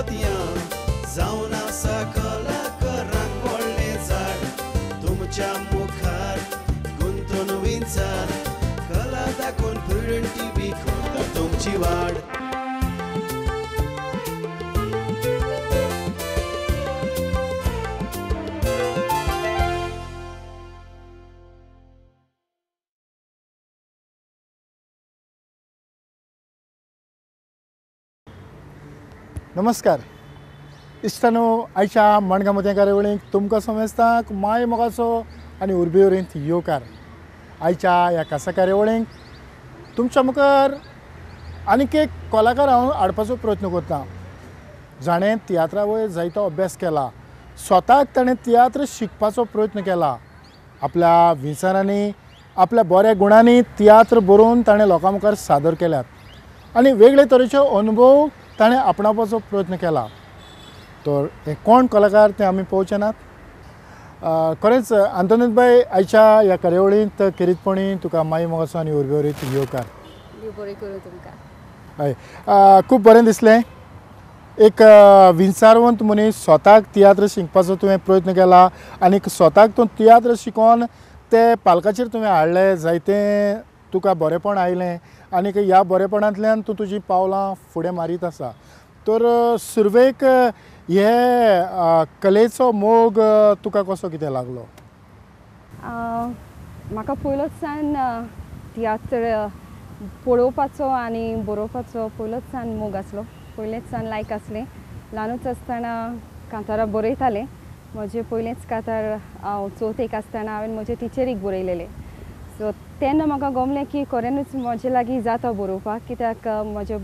मोतयां जावन आसा कलाकारांक व्हडलें झाड तुमच्या मुखार गुंतून विंचार कला दाखोवन प्रुडंट टीव्ही करता तुमची वाड. नमस्कार इश्टानो, आयच्या माणकां मोतयां कार्यावळीक तुमकां समेस्तांक माय मोगाचो आनी उर्बेवरींत येवकार. आयच्या ह्या खासा कार्यावळीक तुमच्या मुखार आनीक एक कलाकार हांव हाडपाचो प्रयत्न करता, जाणें तियात्रा वयर जायतो अभ्यास केला, स्वताक ताणें तियात्र शिकपाचो प्रयत्न केला, आपल्या विचारांनी आपल्या बऱ्या गुणांनी तियात्र बरोवन ताणें लोकां मुखार सादर केल्यात आनी वेगळे तरेचे अनुभव ताणें आपणावपाचो प्रयत्न केला. तर हे कोण कलाकार ते आमी पळोवचे नात. खरेंच आंतोनेत बाय, आयच्या ह्या कार्यावळींत खेरीतपणी तुका माई मोगाचो आनी उर्बेवरीत येवकार. बरें करूं तुमकां. हय, खूब बरें दिसलें. एक विचारवंत मनीस स्वताक तियात्र शिकपाचो तुवें प्रयत्न केला आनी स्वताक तूं तियात्र शिकोवन ते पालकाचेर तुवें हाडले, जायते तुका बरेंपण आयलें आनी ह्या बरेपणांतल्यान तूं तुजीं पावलां फुडें मारीत आसा. तर सुरवेक हे कलेचो मोग तुका कसो कितें लागलो? म्हाका पयलोच सान तियात्र पळोवपाचो आनी बरोवपाचो पयलोच सान मोग आसलो, पयलेच सान लायक आसलें. ल्हानूच आसतना कांतारां बरयतालें. म्हजें पयलेंच कांतार हांव चवथेक आसतना हांवें म्हजे टिचरीक बरयलेलें. सो तेन्ना म्हाका गमलें की खऱ्यानूच म्हजे लागीं जाता बरोवपाक, कित्याक म्हज्या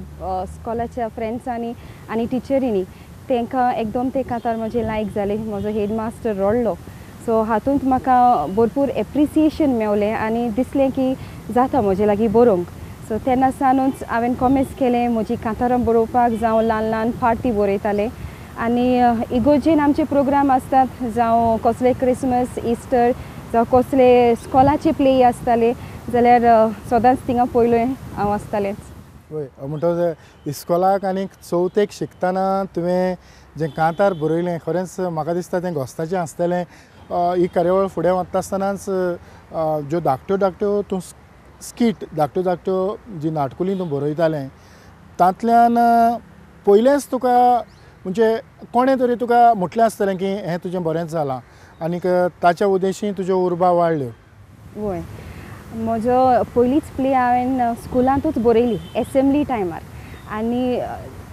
स्कॉलाच्या फ्रेंड्सांनी आनी टिचरींनी तांकां एकदम ते कांतार म्हजें लायक जालें. म्हजो हेडमास्टर रडलो. सो हातूंत म्हाका भरपूर एप्रिसिएशन मेवलें आनी दिसलें की जाता म्हजे लागीं बरोवंक. सो तेन्ना सानूच हांवें कॉमेस केलें म्हजी कांतारां बरोवपाक, जावं ल्हान ल्हान पार्टी बरयतालें. आनी इगोर्जेन आमचे प्रोग्राम आसतात, जावं कसले क्रिसमस, इस्टर, जावं कसले स्कॉलाचे प्ले आसताले जाल्यार सदांच थिंगा पयलो हांव आसतालेंच. वय, म्हणटकच इस्कॉलाक आनी चवथेक शिकतना तुवें जें कांतार बरयलें, खरेंच म्हाका दिसता तें घोस्ताचें आसतलें. ही कार्यावळ फुडें वता आसतनाच ज्यो धाकट्यो धाकट्यो तूं स्कीट, धाकट्यो धाकट्यो जी नाटकुलीं तूं बरयतालें, तांतल्यान पयलेंच तुका म्हणजे कोणें तरी तुका म्हटलें आसतलें की हें तुजें बरेंच जालां आनीक ताच्या उद्देशी तुज्यो उर्बा वाडल्यो. वय, म्हजो पयलीच प्ले हांवें स्कुलांतूच बरयली एसेंब्ली टायमार. आनी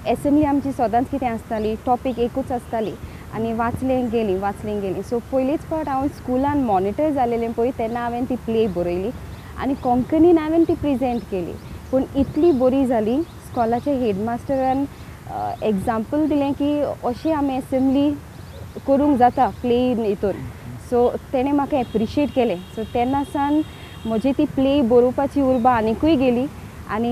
एसेंब्ली आमची सदांच कितें आसताली, टॉपीक एकूच आसताली आनी वाचलें गेलीं वाचलें गेलीं. सो पयलीच फावट हांव स्कुलान मॉनिटर जालेलें पळय तेन्ना हांवें ती प्ले बरयली आनी कोंकणीन हांवें ती प्रेजेंट केली. पूण इतली बरी जाली, स्कॉलाच्या हेडमास्टरान एग्जाम्पल दिलें की अशें आमी एसेंब्ली करूंक जाता प्ले हितून. सो तेणें म्हाका एप्रिशिएट केलें. सो तेन्ना सान म्हजी ती प्ले बरोवपाची उर्बा आनिकूय गेली आनी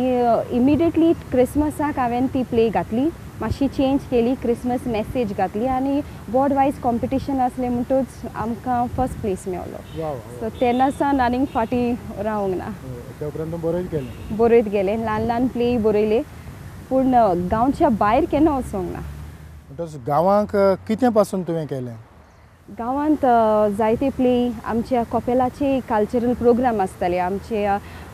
इमिडिएटली क्रिसमसाक हांवें ती प्ले घातली, मातशी चेंज केली, क्रिसमस मेसेज घातली आनी वॉर्ड वायज कॉम्पिटिशन आसलें म्हणटूच आमकां फर्स्ट प्लेस मेवलो. सो तेन्ना सान आनीक फाटीं रावंक ना. उपरांत बरयत गेलें, बरयत गेलें, ल्हान ल्हान प्ले बरयले, पूण गांवच्या भायर केन्ना वचोंक ना. म्हणटच गांवांक कितें पासून तुवें केलें? गांवांत जायते प्ले, आमच्या कपेलाचे कल्चरल प्रोग्राम आसताले, आमचे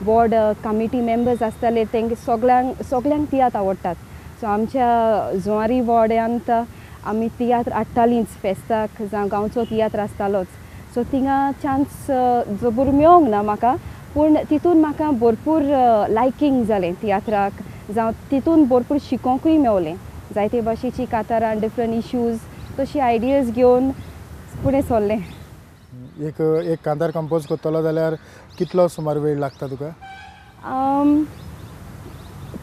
वॉर्ड कमिटी मेंबर्स आसताले, तेंगे सगळ्यांक सगळ्यांक तियात्र आवडटात. सो आमच्या जुवारी वॉर्डांत आमी तियात्र हाडटालींच फेस्ताक, जावं गांवचो तियात्र आसतालोच. सो थिंगा चान्स जबूर मेळोंक ना म्हाका, पूण तितून म्हाका भरपूर लायकींग जालें तियात्राक, जावं तितून भरपूर शिकोंकूय मेवलें. जायते भाशेची कांतारां, डिफरंट इश्यूज, तशी आयडियाज घेवन फुडें सरलें. एक एक कांतार कंपोज करतलो जाल्यार कितलो सुमार वेळ लागता तुका?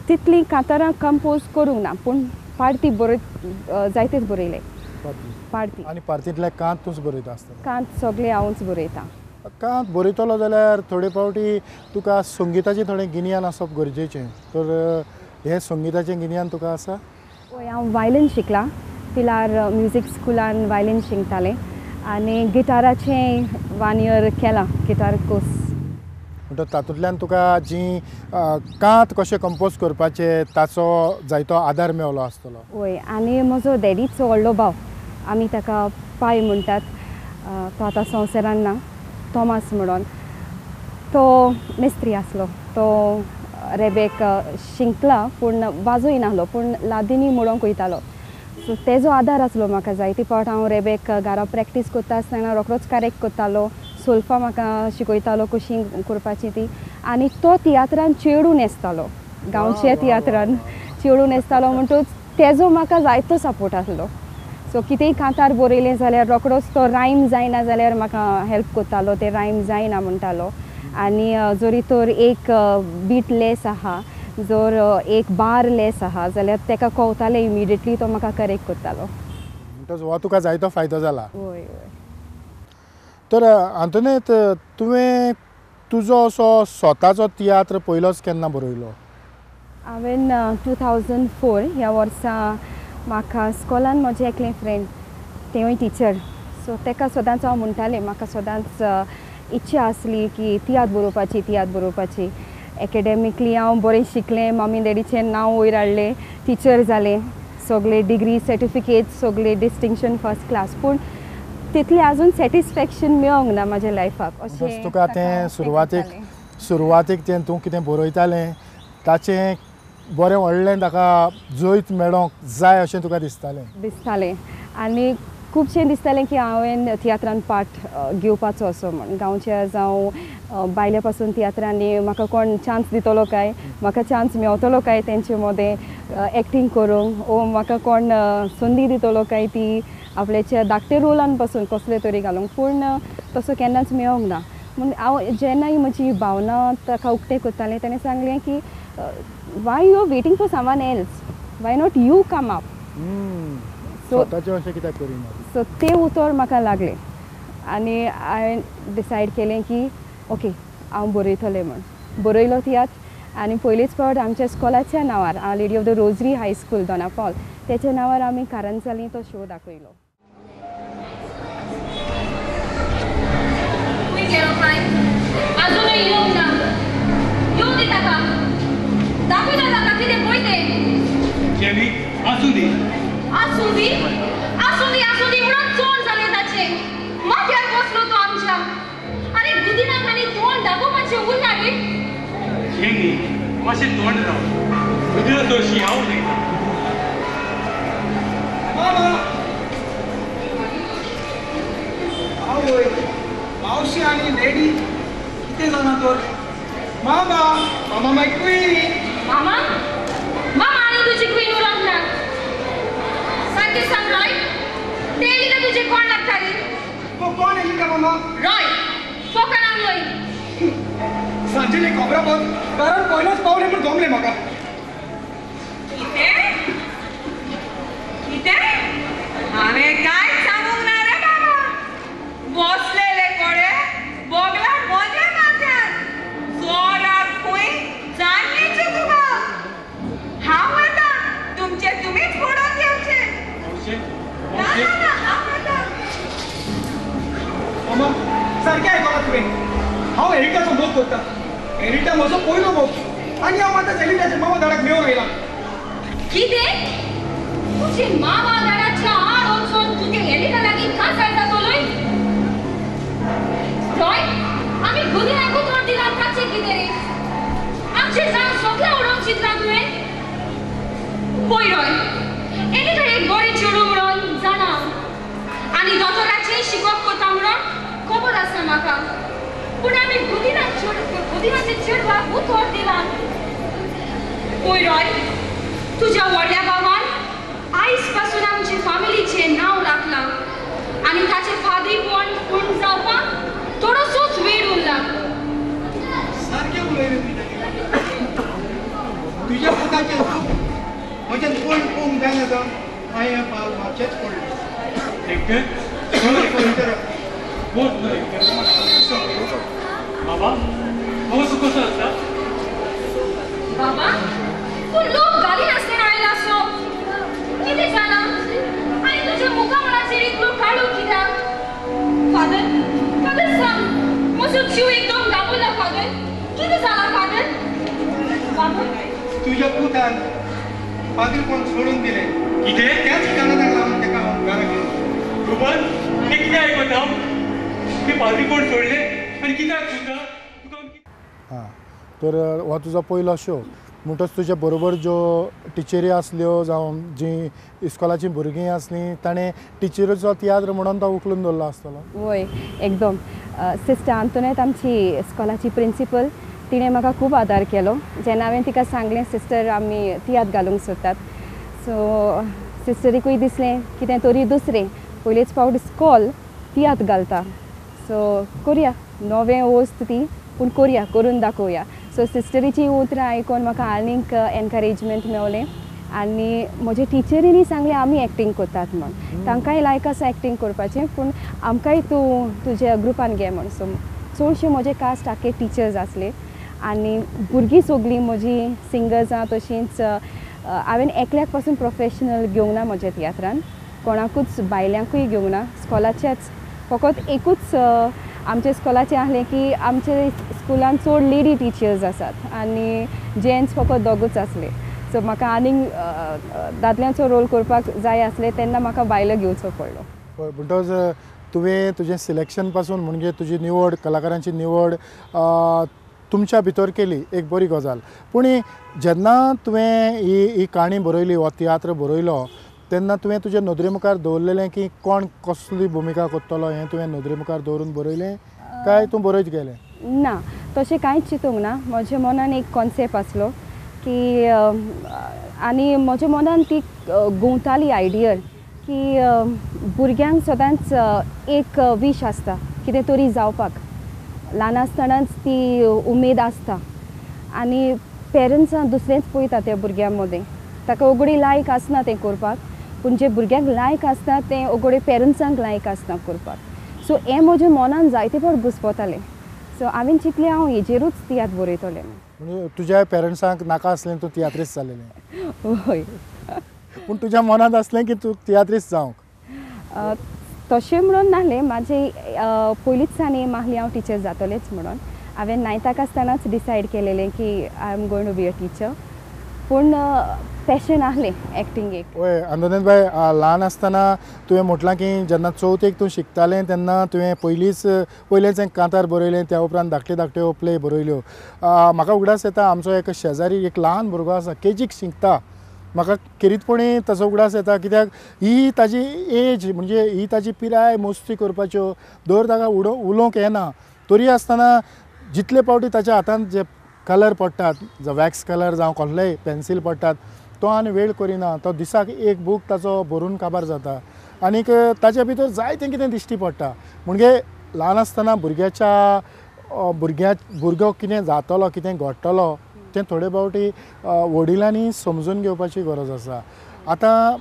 तितलीं कांतारां कंपोज करूंक ना, पूण पार्टी बरयत जायतेच बरयले. पार्टी आनी पार्टींतले कांत तूंच बरयता आसता? कांत सगळे हांवूच बरयता. कांत बरयतलो जाल्यार थोडे फावटी तुका संगिताचें थोडें गिन्यान आसप गरजेचें, तर हें संगिताचें गिन्यान तुका आसा? हय, हांव वायलीन शिकलां. पिलार म्युजीक स्कुलान वायलीन शिकतालें आनी गिटाराचें 1 इयर केलां, गिटार कोर्स. म्हणटच तातूंतल्यान तुका जी कांत कशें कंपोज करपाचें ताचो जायतो आदार मेवलो आसतलो. वय, आनी म्हजो डॅडीचो व्हडलो भाव, आमी ताका पाय म्हणटात, तो आतां संवसारान ना, थॉमास म्हणून. तो मिस्त्री आसलो, तो रेबेक शिंकला पूण वाजोय नासलो, पूण लादिनी म्हणूंक वयतालो. सो तेजो आदार आसलो म्हाका. जायते फावट हांव रेबेक घरा प्रॅक्टीस करता आसतना रोखडोच करेक्ट करतालो, सोल्फा म्हाका शिकयतालो कशी करपाची ती. आनी तो तियात्रान चेडूं न्हेसतालो, गांवच्या तियात्रान चेडूं न्हेसतालो, म्हणटूच तेजो म्हाका जायतो सपोर्ट आसलो. सो कितेंय कांतार बरयलें जाल्यार रोखडोच तो रायम जायना जाल्यार म्हाका हेल्प करतालो, तें रायम जायना म्हणटालो. आनी जरी तर एक बीट लेस आहा, जर एक बार लेस आहा जाल्यार ताका कवतालें इमिडिएटली, तो म्हाका करेक्ट करतालो. म्हणटच हो तुका जायतो फायदो जाला. वय वय. तर आंतोनेत, तुवें तुजो असो स्वताचो तियात्र पयलोच केन्ना बरयलो? हांवें 2004 ह्या वर्सा म्हाका स्कॉलान म्हजें एकलें फ्रेंड, तेंवूय टिचर, सो ताका सदांच हांव म्हणटालें म्हाका सदांच इच्छा आसली की तियात्र बरोवपाची, तियात्र बरोवपाची. एकेडॅमिकली हांव बरें शिकलें, मम्मी डॅडीचें नांव वयर हाडलें, टिचर जालें, सगळे डिग्री सर्टिफिकेट, सगळे डिस्टिंक्शन फर्स्ट क्लास, पूण तितलें आजून सॅटिस्फॅक्शन मेळोंक ना म्हाज्या लायफाक. अशें तुका तें सुरवातेक तें तूं कितें बरयतालें ताचें बरें व्हडलें ताका जैत मेळोंक जाय अशें तुका दिसतालें? दिसतालें, आनी खुबशें दिसतालें की हांवें तियात्रान पार्ट घेवपाचो असो म्हण. गांवच्या जावं बायले पासून तियात्रांनी म्हाका कोण चान्स दितलो काय, म्हाका चान्स मेवतलो काय तेंचे मदें एक्टींग करूंक, ओ म्हाका कोण संदी दितलो काय ती आपल्याच्या धाकटे रोलान पासून कसले तरी घालूंक, पूण तसो केन्नाच मेळोंक ना. म्हूण हांव जेन्नाय म्हजी भावना ताका उक्तें करतालें, ताणें सांगलें की why you are waiting for someone else, why not you come up. So कित्याक करिना? सो तें उतर म्हाका लागलें आनी हांवें डिसायड केलें की ओके हांव बरयतलें म्हूण. बरयलो तियात्र आनी पयलीच फावट आमच्या स्कॉलाच्या नांवार, Our Lady of the Rosary High School Dona Paula, तेच्या नांवार आमी कारंजाली तो शो दाखयलो. अजूनय येवंक ना, येवं दी ताका, दाखयता ताका कितें पळय तें. जेनी, आसूं दी, आसूं दी, आसूं दी, आसूं दी म्हणून चोड जालें ताचें. माथ्यार बसलो तो आमच्या, आनी गुदिनाक आनी तोंड दाखोवपाचें उरना रे. जेनी, मातशें तोंड राव, गुदिना तशी हांव उलयतां. मामा, आवय, मावशी आनी डॅडी कितें जाणा तर? मामा, मामा माय क्वीन. मामा, मामा आनी तुजी क्वीन उरोंक ना. सारकें सांग रॉय, तें एलिका तुजें कोण लागता रे? कोण एलिका मामा? रॉय, फोकाणां न्हय. सांजेले खबरापत कारण पयलोच पावलें म्हूण जमलें म्हाका. कितें कितें? हांवें कांय सांगूंक ना रे बाबा. बसलेले कोडे बोगला म्हज्या माथ्यार, जोराक खंय जाणणेचें तुका. हांव वता, तुमचें तुमीच पडोवन घेवचें. ना ना, हांव वता. मामा, सारकें आयकलां तुवें. हांव एलिटाचो मोग करता. एलिटा म्हजो पयलो मोग, आनी हांव आतां एलिटाच्या मामा दाराक मेळोंक आयलां. कितें? तुजे मामा दाराच्या आड वचून तुगे एलिटा लागीं कांसार जातलोय? रॉय, आमी गुदिनाक उतर दिलां ताचें कितें रे? आमचें जावं सगळें उडोवंक चिंतलां तुवें? पळय रॉय, एलिटा एक बरें चेडूं म्हणून जाणा हांव, आनी दोतोराचें शिकप करता म्हणून खबर आसा म्हाका, पूण आमी गुदिनाचे चेडवाक उतर दिलां. पळय रॉय, तुज्या व्हडल्या भावान आयज पासून आमचे फामिलीचें नांव राखलां आनी ताचें फादरीपण पूर्ण जावपाक थोडोसोच वेळ उरला. सारकें उलयलें तुज्या पुताचें चूक म्हज्यान कोण पळोवंक जायना जावन हांवें हें पावल मारचेंच पडलें. बाबा, बाबा तूं कसो आसा? बाबा, तूं लोक घालिनासतना आयला सो कितें जालां? आनी तुज्या मुखामळाचेर इतलो काळो कित्याक? फादर, फादर सांग, म्हजो जीव एकदम दाबला. फादर, तुज्या पुतान पाद्रीपण सोडून दिलें. कितें? त्याच कारणाक लागून ताका हांव घरा घेवन. रुबन, तें कितें आयकता हांव? तें पाद्रीपण सोडलें आनी कित्याक सुद्दां? हां, तर हो तुजो पयलो शो म्हणटच तुजे बरोबर ज्यो टिचरी आसल्यो जावं जीं इस्कॉलाचीं भुरगीं आसलीं ताणें टिचरीचो तियात्र म्हणून तो उखलून दवरलो आसतलो. वय, एकदम. सिस्टर आंतोनेत आमची इस्कॉलाची प्रिंसिपल, तिणें म्हाका खूब आदार केलो जेन्ना हांवें तिका सांगलें सिस्टर आमी तियात्र घालूंक सोदतात. सो सिस्टरीकूय दिसलें कितें तरी दुसरें, पयलेच फावट इस्कॉल तियात्र घालता, सो करुया, नवें वस्त ती, पूण करुया, करून दाखोवया. सो सिस्टरीची उतरां आयकून म्हाका आनीक एनकरेजमेंट मेवलें आनी म्हजे टिचरींनी सांगलें आमी एक्टींग करतात म्हूण, तांकांय लायक आसा एक्टींग करपाचें, पूण आमकांय तूं तुज्या ग्रुपान घे म्हूण. सो चडशे म्हजे कास्ट आख्खे टिचर्स आसले आनी भुरगीं सगळीं म्हजी सिंगर्सां. तशींच हांवें एकल्याक पासून प्रोफेशनल घेवंक ना म्हज्या तियात्रान, कोणाकूच बायल्यांकूय घेवंक ना. स्कॉलाचेच फकत एकूच आमच्या स्कॉलाचें आसलें की आमच्या स्कुलान चड लेडी टिचर्स आसात आनी जेंट्स फकत दोगूच आसले. सो म्हाका आनीक दादल्यांचो रोल करपाक जाय आसलें तेन्ना म्हाका बायलो घेवचो पडलो. म्हणटच तुवें तुजें सिलेक्शन पासून म्हणजे तुजी निवड, कलाकारांची निवड तुमच्या भितर केली, एक बरी गजाल. पूण जेन्ना तुवें ही काणी बरयली, हो तियात्र बरयलो, तेन्ना तुवें तुजे नदरे मुखार दवरलेलें की कोण कसली भुमिका करतलो हें तुवें नदरे मुखार दवरून बरयलें काय तूं बरयत गेलें? ना, तशें कांयच चिंतूंक ना. म्हज्या मनान एक कॉन्सेप्ट आसलो की आनी म्हज्या मनान ती घुंवताली आयडियल की भुरग्यांक सदांच एक वीश आसता कितें तरी जावपाक, ल्हान आसतनाच ती उमेद आसता आनी पेरंट्सां दुसरेंच पळयता त्या भुरग्यां मदें, ताका उगडी लायक आसना तें करपाक, पूण जे भुरग्यांक लायक आसता तें उगडे पेरंट्सांक लायक आसना करपाक. सो हें म्हज्या मनान जायते फावट घुस्पतालें. सो हांवें चिंतलें हांव हेजेरूच तियात्र बरयतलें. म्हणजे तुज्या पेरंट्सांक नाका आसलें तूं तियात्रीस्त जालेलें? हय. पूण तुज्या मनांत आसलें की तूं तियात्रीस्त जावंक? तशें म्हणून नासलें. म्हाजें पयलींच सान एम आहली हांव टिचर जातलेंच म्हणून. हांवें नायन्थाक आसतनाच डिसायड केलेलें की I am going to be a teacher, पूण पॅशन आहलें एक्टिंगेक. हय आंतोनेत बाय, ल्हान आसतना तुवें म्हटलां की जेन्ना चवथेक तूं शिकतालें तेन्ना तुवें पयलेंच एक कांतार बरयलें, त्या उपरांत धाकट्यो धाकट्यो प्ले बरयल्यो. म्हाका उगडास येता आमचो एक शेजारी एक ल्हान भुरगो आसा, केजीक शिकता, म्हाका खेरीतपणी ताचो उगडास येता कित्याक ही ताजी एज म्हणजे ही ताजी पिराय मस्ती करपाच्यो, दर ताका उलोवंक येना तरी आसतना जितले फावटी ताच्या हातांत जे कलर पडटात, वॅक्स कलर जावं कसलेय पेन्सील पडटात, तो आनी वेळ करिना, तो दिसाक एक बूक ताचो भरून काबार जाता आनीक ताच्या भितर जायतें कितें दिश्टी पडटा. म्हणजे ल्हान आसतना भुरग्याच्या भुरगो कितें जातलो, कितें घडटलो तें थोडे फावटी वडिलांनी समजून घेवपाची गरज आसा. आतां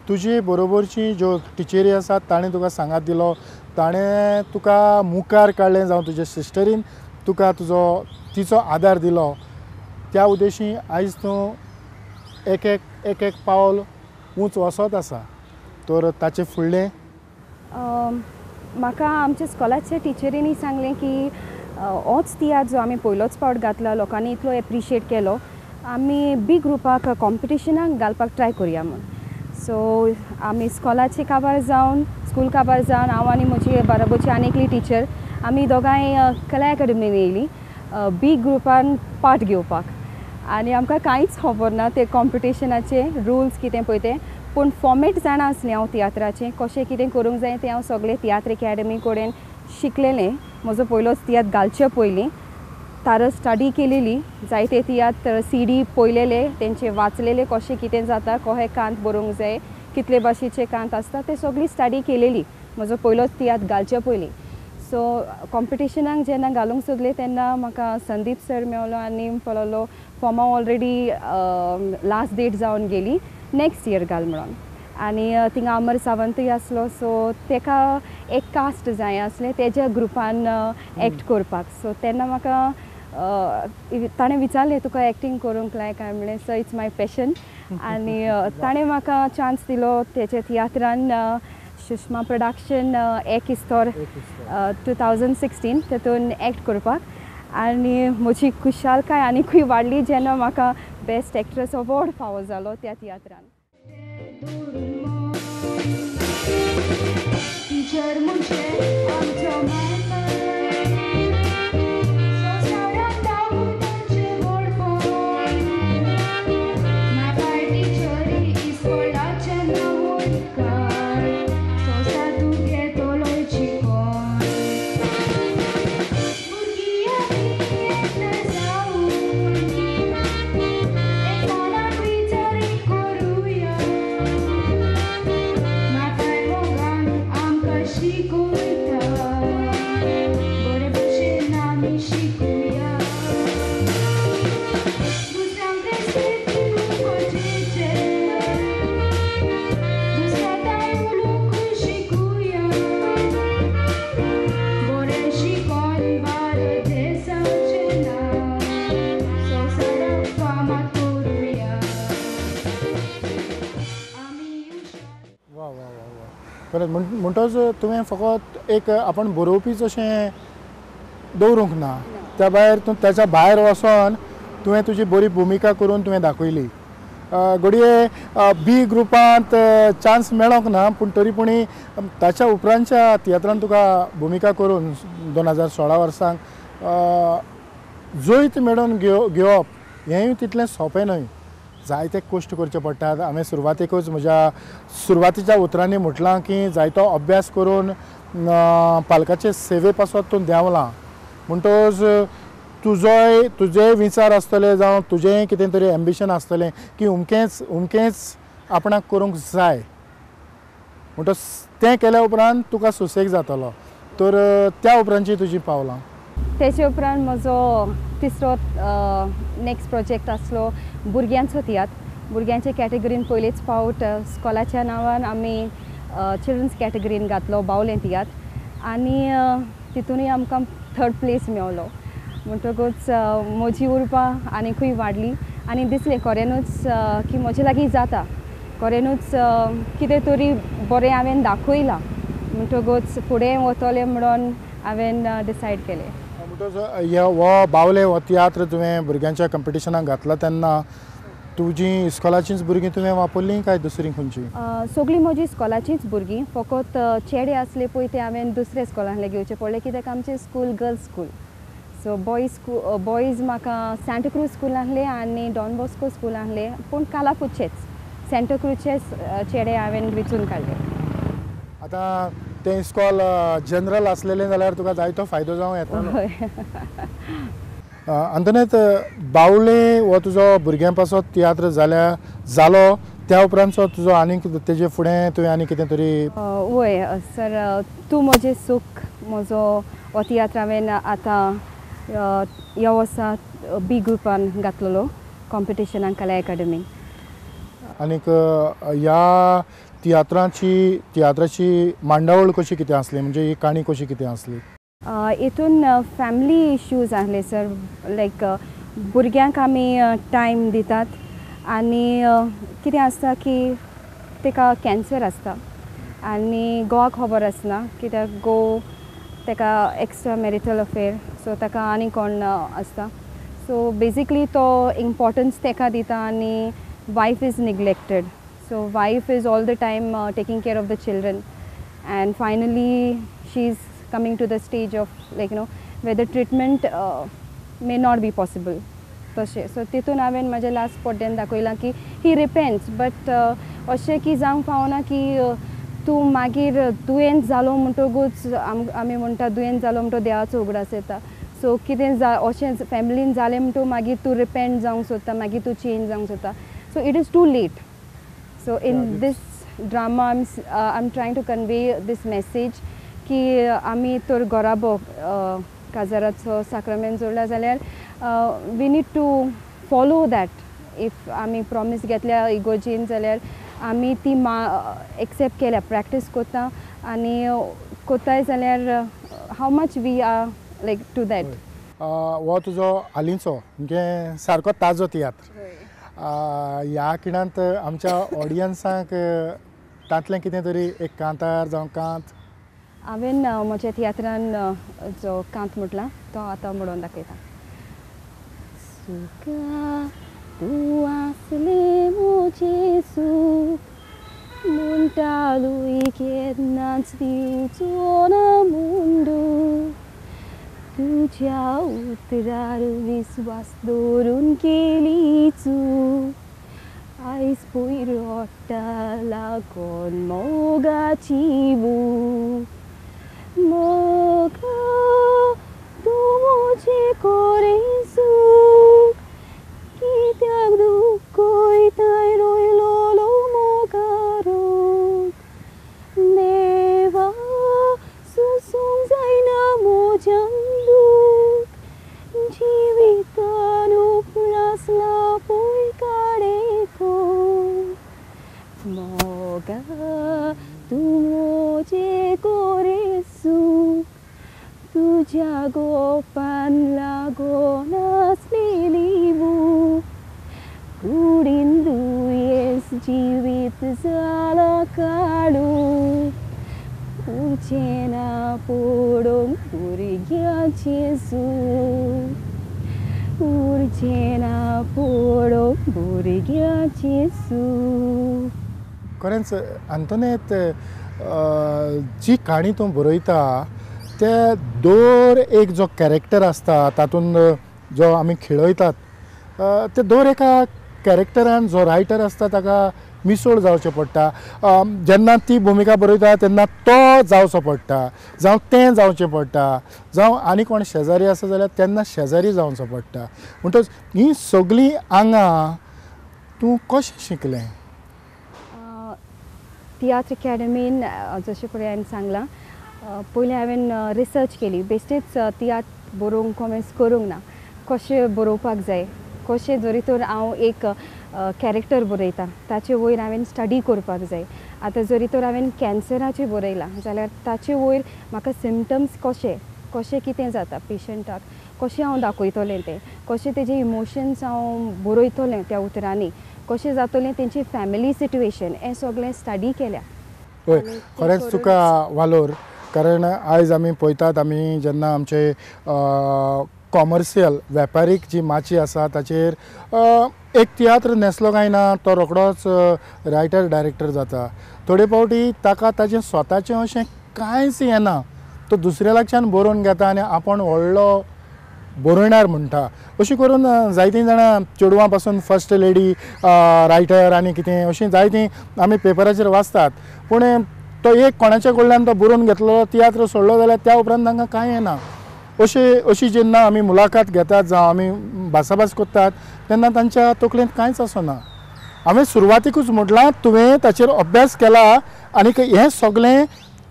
तुजे बरोबरची ज्यो टिचरी आसात ताणें तुका सांगात दिलो, ताणें तुका मुखार काडलें, जावं तुजे सिस्टरीन तुका तुजो तिचो आदार दिलो, त्या उद्देशी आयज तूं एक एक एक एक पावल ऊंच वचत आसा. तर ताचे फुडलें म्हाका आमच्या स्कॉलाच्या टिचरींनी सांगलें की होच तियात्र जो आमी पयलोच फावट घातला, लोकांनी इतलो एप्रिशिएट केलो, आमी बी ग्रुपाक कॉम्पिटिशनाक घालपाक ट्राय करुया म्हूण. सो आमी स्कॉलाचे काबार जावन, स्कूल काबार जावन, हांव आनी म्हजी बराबरची आनी एकली टिचर, आमी दोगांय कला एकाडमीन येयलीं बी ग्रुपान पार्ट घेवपाक. आनी आमकां कांयच खबर ना ते कॉम्पिटिशनाचे रुल्स कितें पळय ते, पूण फॉर्मेट जाणा आसलें हांव तियात्राचें कशें कितें करूंक जाय तें हांव सगळें तियात्र एकाडमी कडेन शिकलेलें. म्हजो पयलोच तियात्र घालचे पयलीं तारस स्टडी केलेली, जायते तियात्र सी डी पळयलेले, तेंचे वाचलेले कशें कितें जाता, कशें कांत बरोवंक जाय, कितले भाशेचे कांत आसता, ते सगळी स्टडी केलेली म्हजो पयलोच तियात्र घालचे पयलीं. सो कॉम्पिटिशनाक जेन्ना घालूंक सोदलें तेन्ना म्हाका संदीप सर मेवलो आनी म्हणपाक फॉर्मां ऑलरेडी लास्ट डेट जावन गेली, नेक्स्ट इयर घाल म्हणून. आनी थिंगा अमर सावंतूय आसलो, सो तेका एक कास्ट जाय आसलें तेज्या ग्रुपान एक्ट करपाक. सो तेन्ना म्हाका ताणें विचारलें तुका एक्टींग करूंक लायक? हांवें म्हणलें सर it's my passion. आनी ताणें म्हाका चान्स दिलो तेच्या तियात्रान, सुषमा प्रोडक्शन एक इस्तोर 2016 तेतून एक्ट करपाक. आनी म्हजी खुशालकाय आनीकूय वाडली जेन्ना म्हाका बेस्ट एक्ट्रेस अवॉर्ड फावो जालो त्या तियात्रान. टिचर म्हणजे आमचो म्हणटच तुवें फकत एक आपण बरोवपीच अशें दवरूंक ना, त्या भायर तूं ताच्या भायर वचोन तुवें तुजी बरी भुमिका करून तुवें दाखयली. घडये बी ग्रुपांत चान्स मेळोंक ना, पूण तरी पुणी ताच्या उपरांतच्या तियात्रान तुका भुमिका करून 2016 वर्सांक जैत मेळोवन घेवप हेंय तितलें सोंपें न्हय. जायते कश्ट करचे पडटात. हांवें सुरवातेकूच म्हज्या सुरवातीच्या उतरांनी म्हटलां की जायतो अभ्यास करून पालकाचे सेवे पासत तूं देंवलां, म्हणटकच तुजोय तुजेय विचार आसतले जावं तुजेंय कितें तरी एम्बिशन आसतलें की उमकेंच उमकेंच आपणाक करूंक जाय, म्हणटकच तें केल्या उपरांत तुका सुसेग जातलो. तर त्या उपरांतची तुजी पावलां? तेचे उपरांत म्हजो तिसरो नेक्स्ट प्रोजेक्ट आसलो भुरग्यांचो तियात्र. भुरग्यांचे कॅटेगरीन पयलेच फावट स्कॉलाच्या नांवान आमी चिल्ड्रन्स कॅटेगरीन घातलो बावलें तियात्र आनी तितूनय आमकां थर्ड प्लेस मेवलो. म्हणटकूच म्हजी उर्बा आनीकूय वाडली आनी दिसलें खऱ्यानूच की म्हजे लागीं जाता, खऱ्यानूच कितें तरी बरें हांवें दाखयलां, म्हणटकूच फुडें वतलें म्हणून हांवें डिसायड केलें. म्हणटकच हो बावले हो तियात्र तुवें भुरग्यांच्या कंपिटिशनाक घातला तेन्ना तुजी इस्कॉलाचींच भुरगीं तुवें वापरलीं काय दुसरीं खंयचीं? सगळीं म्हजी इस्कॉलाचींच भुरगीं, फकत चेडे आसले पळय ते हांवें दुसऱ्या इस्कॉलांतले घेवचे पडले कित्याक आमचें school girls school. So boys boys म्हाका सांताक्रूज स्कूल आहले आनी डॉन बॉस्को स्कूल आहले, पूण कालापूरचेच सांताक्रूजचेच चेडे हांवें वेंचून काडले. आतां तें इस्कॉल जनरल आसलेलें जाल्यार तुका जायतो फायदो जावं येता. आंतोनेत, बावले हो तुजो भुरग्यां पासत तियात्र जालो त्या उपरांतचो तुजो आनीक तेजे फुडें तुवें आनी कितें तरी? वय सर, तूं म्हजें सूख म्हजो हो तियात्र हांवें आतां ह्या वर्सा बी ग्रुपान घातलेलो कॉम्पिटिशनाक कला एकाडमी. आनीक ह्या तियात्राची मांडावळ कशी कितें आसली, म्हणजे ही काणी कशी कितें आसली? हितून फॅमिली इश्यूज आहले सर, लायक भुरग्यांक आमी टायम दितात आनी कितें आसता की ताका कॅन्सर आसता आनी घोवाक खबर आसना कित्याक घोव ताका एक्स्ट्रा मॅरिटल अफेर, सो ताका आनी कोण आसता. सो बेजिकली तो इम्पोर्टन्स ताका दिता आनी wife is neglected. So wife is all the time taking care of the children and finally she is coming to the stage of like you know whether treatment may not be possible. तशें so तितून हांवें म्हाज्या last पड्ड्यान दाखयलां की ही repents but अशें की जावंक फावना की तूं मागीर दुयेंत जालो म्हणटकूच आमी म्हणटा दुयेंत जालो म्हणटो देवाचो उगडास येता. सो कितें अशें फॅमिलीन जालें म्हणटकूच मागीर तूं रिपेंट जावंक सोदता, मागीर तूं चेंज जावंक सोदता. So it is too late. So in this drama I am trying to convey this message की आमी तर घराबो काजाराचो साक्रामेंत जोडला जाल्यार we need to follow that. If आमी प्रॉमीस घेतल्या इगोर्जीन जाल्यार आमी ती एक्सेप्ट केल्या, प्रॅक्टीस कोत्ता आनी कोत्ताय जाल्यार how much we are like to that. हो तुजो हालींचो म्हणजे सारको ताजो तियात्र, ह्या खिणांत आमच्या ऑडियन्सांक तांतलें कितें तरी एक कांतार जावं कांत? हांवें म्हज्या तियात्रान जो कांत म्हटला तो आतां म्हणून दाखयता. सुखा तूं आसलें म्हजें सूख म्हणटालोय केन्नाच दिवचो ना मुंडू तुज्या उतरार विस्वास दवरून केली चूक आयज पयर रडटा लागोन मोगाची भूक मोगा तूं म्हजें कोरें सूख कित्याक दुखयताय रोयलोलो मोगारोग देवा सोंसूंक जायना म्हज्यान दूख जिवितान उप्रासला पळय काडे मोगा तूं म्हजें कोरें सूख तुज्या गोपान लागोन आसलेली भूक कुडीन दुयेंस जिवीत जालां काडूं उरचें ना पडोवंक भुरग्यांचें सूख उरचें ना पडोवंक भुरग्यांचें सूख. खरेंच आंतोनेत, जी काणी तूं बरयता ते दर एक जो कॅरेक्टर आसता तातूंत जो आमी खेळयतात ते दर एका कॅरेक्टरान जो रायटर आसता ताका मिसळ जावचें पडटा. जेन्ना ती भुमिका बरयता तेन्ना तो जावचो पडटा, जावं तें जावचें पडटा, जावं आनी कोण शेजारी आसा जाल्यार तेन्ना शेजारी जावचो पडटा. म्हणटच हीं सगळीं आंगां तूं कशें शिकलें? तियात्र अकॅडमीन जशें पळय हांवें सांगलां पयलीं हांवें रिसर्च केली. बेश्टेच तियात्र बरोवंक कॉमेंट्स करूंक ना, कशें बरोवपाक जाय, कशें जरी तर हांव एक कॅरेक्टर बरयता ताचे वयर हांवें स्टडी करपाक जाय. आतां जरी तर हांवें कॅन्सराचेर बरयलां जाल्यार ताचे वयर म्हाका सिमटम्स कशे कशें कितें जाता पेशंटाक, कशें हांव दाखयतलें तें, कशें तेजे इमोशन्स हांव बरयतलें त्या उतरांनी, कशें जातलें तेंची फॅमिली सिट्युएशन, हें सगळें स्टडी केल्या. हय, खरेंच तुका वालोर. कारण आयज आमी पळयतात, आमी जेन्ना आमचे कॉमर्शियल वेपारीक जी माची आसा ताचेर एक तियात्र न्हेसलो काय ना तो रोखडोच रायटर डायरेक्टर जाता. थोडे फावटी ताका ताजें स्वताचें अशें कांयच येना, तो दुसऱ्या लागच्यान बरोवन घेता आनी आपूण व्हडलो बरोवणार म्हणटा. अशें करून जायतीं जाणां चेडवां पासून फर्स्ट लेडी रायटर आनी कितें अशीं जायतीं आमी पेपराचेर वाचतात. पूण तो एक कोणाच्या कडल्यान तो बरोवन घेतलो तियात्र सोडलो जाल्यार त्या उपरांत तांकां कांय येना. अशें अशी जेन्ना आमी मुलाखत घेतात जावं आमी भासाभास करतात तेन्ना तांच्या तकलेंत कांयच आसना. हांवें सुरवातीकूच म्हटलां तुवें ताचेर अभ्यास केला आनी हें सगळें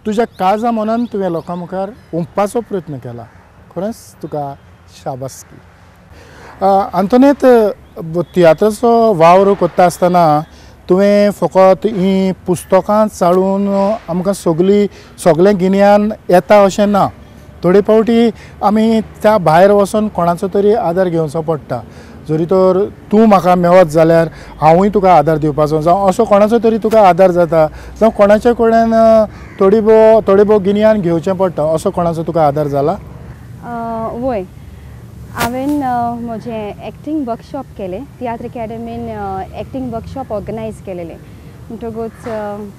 तुज्या काळजा मनान तुवें लोकां मुखार ओंपपाचो प्रयत्न केला. खरेंच तुका शाबासकी. आंतोनेत, तियात्राचो वावर करता आसतना तुवें फकत हीं पुस्तकां चाळून आमकां सगळीं सगळें गिन्यान येता अशें ना. थोडे फावटी आमी त्या भायर वचून कोणाचो तरी आदार घेवचो पडटा. जरी तर तूं म्हाका मेळत जाल्यार हांवूय तुका आदार दिवपाचो, जावं असो कोणाचो तरी तुका आदार जाता, जावं कोणाच्या कडल्यान थोडी भोव गिन्यान घेवचें पडटा, असो कोणाचो तुका आदार जाला? वय, हांवें म्हजें एक्टींग वर्कशॉप केलें. तियात्र अकॅडमीन एक्टींग वर्कशॉप ऑर्गनायज केलेलें. म्हणटकूच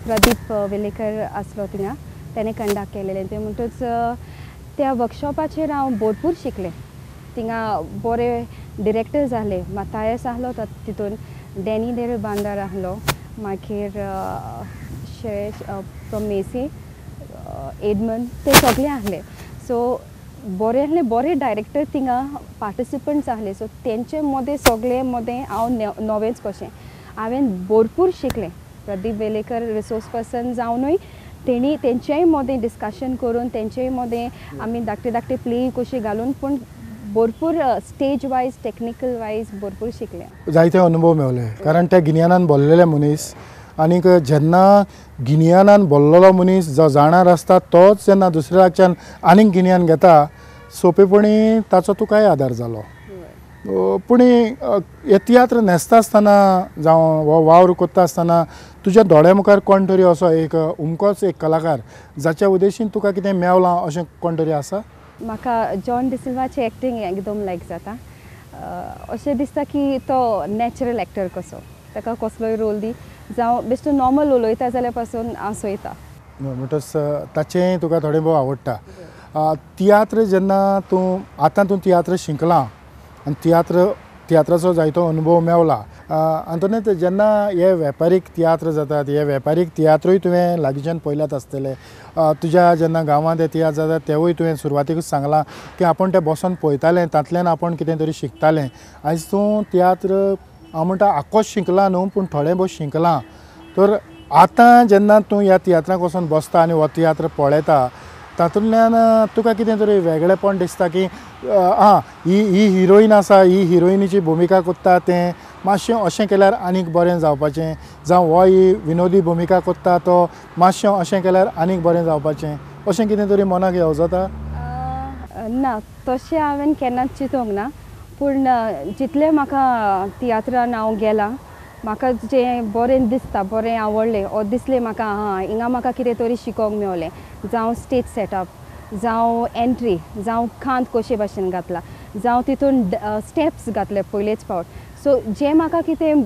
प्रदीप वेलेकर आसलो थिंगा, तेणें कंडक्ट केलेलें तें. म्हणटकूच त्या वर्कशॉपाचेर हांव भरपूर शिकलें. थिंगा बरे डिरेक्टर्स आहले, मातायस आहलो तितून, डॅनी देर बांदार आहलो, मागीर शेष फ्रॉम मेसी, एडमन, ते सगळे आहले. सो बरे आहले, बरे डायरेक्टर थिंगा पार्टिसिपंट्स आहले. सो तेंचे मदें सगळे मदें हांव नवेंच कशें हांवें भरपूर शिकलें. प्रदीप वेलेकर रिसोर्स पर्सन जावनूय तेणी तेंचेय मदें डिस्कशन करून तेंचेय मदें आमी धाकटे धाकटे प्ले कशे घालून पूण भरपूर स्टेज वायज टेक्निकल वायज भरपूर शिकलें. जायते अनुभव मेवले कारण त्या गिन्यानान भरलेले मनीस आनीक जेन्ना गिन्यानान भरलेलो मनीस जो जाणार आसता तोच जेन्ना दुसऱ्या लागच्यान आनीक गिन्यान घेता सोंपेपणी ताचो तुकाय आदार जालो. पूण हे तियात्र न्हेसता आसतना जावं हो वावर करता आसतना तुज्या दोळ्या मुखार कोण तरी असो एक उमकोच एक कलाकार जाच्या उद्देशीन तुका कितें मेवलां अशें कोण तरी आसा? म्हाका जॉन डिसिल्वाची एक्टींग एकदम लायक जाता. अशें दिसता की तो नॅचरल एक्टर कसो, ताका कसलोय रोल दी जावं बेश्टो नॉर्मल उलयता जाल्यार पासून हांव सोयता. म्हणटच ताचें तुका थोडें भोव आवडटा. तियात्र जेन्ना तूं आतां तूं तियात्र शिकलां आनी तियात्राचो जायतो अनुभव मेवला, आंतोनेत जेन्ना हे वेपारीक तियात्र जातात, हे वेपारीक तियात्रूय तुवें लागींच्यान पळयल्यात आसतले, तुज्या जेन्ना गांवांत हे तियात्र जातात तेवूय तुवें सुरवातेकूच सांगलां की आपूण ते बसोन पळयतालें, तांतल्यान आपूण कितें तरी शिकतालें. आयज तूं तियात्र हांव म्हणटा आख्खोच शिकलां न्हू, पूण थोडें भोव शिकलां. तर आतां जेन्ना तूं ह्या तियात्राक वचोन बसता आनी हो तियात्र पळयता तातूंतल्यान तुका कितें तरी वेगळेपण दिसता की आं ही ही हिरोईन आसा, ही हिरोईनीची भुमिका करता तें मातशें अशें केल्यार आनीक बरें जावपाचें, जावं हो ही विनोदी भुमिका करता तो मातशें अशें केल्यार आनीक बरें जावपाचें, अशें कितें तरी मनाक येवजता? ना, तशें हांवें केन्नाच चिंतूंक ना, पूण जितलें म्हाका तियात्रान हांव गेलां म्हाका जें बरें दिसता, बरें आवडलें ओ दिसलें म्हाका हां हिंगा म्हाका कितें तरी शिकोंक मेवलें, जावं स्टेज सेटअप, जावं एंट्री, जावं खांद कशे भाशेन घातला, जावं तितून स्टेप्स घातले पयलेच फावट, सो जें म्हाका कितें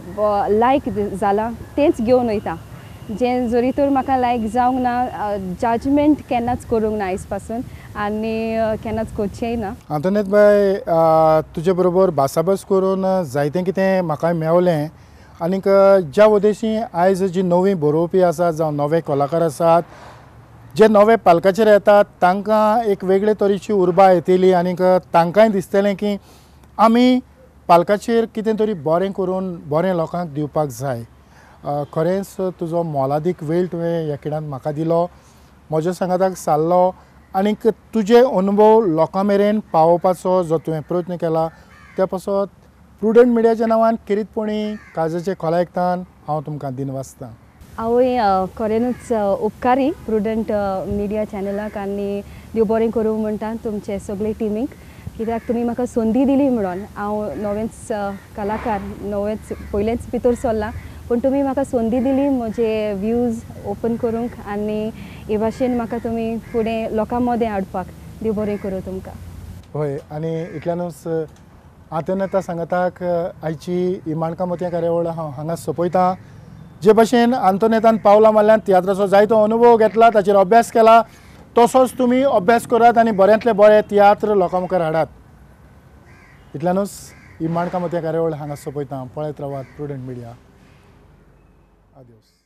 लायक जालां तेंच घेवन वयता. जें जरी तर म्हाका लायक जावंक ना, जजमेंट केन्नाच करूंक ना आयज पासून आनी केन्नाच करचेंय ना. आंतोनेत बाय, तुजे बरोबर भासाभास करून जायतें कितें म्हाका मेवलें आनीक ज्या उद्देशी आयज जी नवी बरोवपी आसात जावं नवे कलाकार आसात जे नवे पालकाचेर येतात तांकां एक वेगळे तरेची उर्बा येतली आनीक तांकांय दिसतलें की आमी पालकाचेर कितें तरी बरें करून बरें लोकांक दिवपाक जाय. खरेंच तुजो मोलादीक वेळ तुवें ह्या खिणांत म्हाका दिलो, म्हज्या सांगाताक सारलो आनीक तुजे अनुभव लोकां मेरेन पावोवपाचो जो तुवें प्रयत्न केला त्या पासत प्रुडंट मिडियाच्या नांवान खेरीतपणी काळजाचे खोलायेकतान हांव तुमकां दिनवासतां. हांवूय खऱ्यानूच उपकारी प्रुडंट मिडिया चॅनलाक आनी देव बरें करूं म्हणटा तुमचे सगळे टिमीक, कित्याक तुमी म्हाका संदी दिली म्हणून. हांव नवेंच कलाकार, नवेंच पयलेंच भितर सरलां, पूण तुमी म्हाका संदी दिली म्हजे व्यूज ओपन करूंक आनी हे भाशेन म्हाका तुमी फुडें लोकां मदें हाडपाक. देव बरें करूं तुमकां. हय, आनी इतल्यानूच आंतोनेता सांगाताक आयची ही माणकां मोतयां कार्यावळ हांव हांगा सोंपयतां. जे भाशेन आंतोनेतान पावलां मारल्यान तियात्राचो जायतो अनुभव घेतला, ताचेर अभ्यास केला, तसोच तुमी अभ्यास करात आनी बऱ्यांतले बरे तियात्र लोकां मुखार हाडात. इतल्यानूच ही माणकां मोतयां कार्यावळ हांगा सोंपयतां. पळयत रावात प्रुडंट मिडिया. आदियोस.